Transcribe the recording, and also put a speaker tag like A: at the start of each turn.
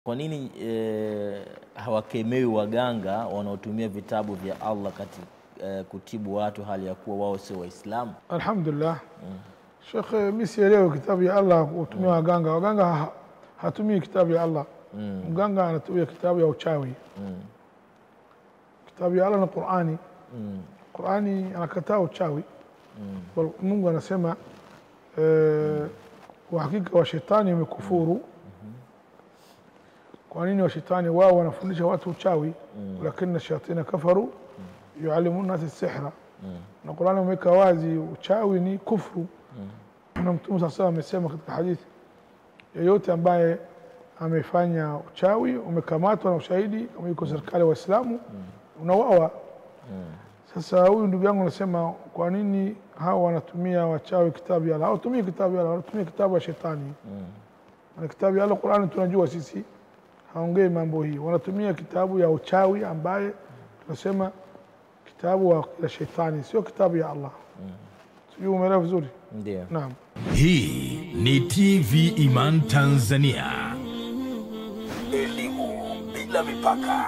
A: Kwa nini hawakemewi waganga wanaotumia vitabu vya Allah katika kutibu watu hali ya kuwa wao sio Waislamu?
B: Alhamdulillah. Sheikh, mimi sielewi kitabu ya Allah kutumia waganga. Waganga hatumii kitabu ya Allah. Mganga anatumia kitabu ya uchawi. Kitabu ya Allah ni Qur'ani. Qur'ani anakataa uchawi. Mungu anasema kwa hakika wa shetani wamekufuru. Kwa nini wa shetani wao wanafundisha watu uchawi? Lakini shayatina kafaru yuallimuna as-sihra. Na Qur'ani imeweka wazi uchawi ni kufru. Na Mtume sasa amesema katika hadithi, yeyote ambaye amefanya uchawi umekamatwa na ushahidi kama yuko serikali wa Waislamu unauawa. Sasa huyu ndugu yangu anasema kwa nini hao wanatumia wachawi kitabu ya Allah? Hawatumii kitabu ya Allah, wanatumia kitabu ya shetani. Na kitabu ya Allah Qur'ani tunajua sisi haongei mambo hii. Wanatumia kitabu ya uchawi ambaye tunasema kitabu ya shetani, sio kitabu ya Allah. Sijui umeelewa vizuri?
A: Ndio.
B: Naam.
C: Hii ni TV Iman Tanzania. Elimu bila mipaka.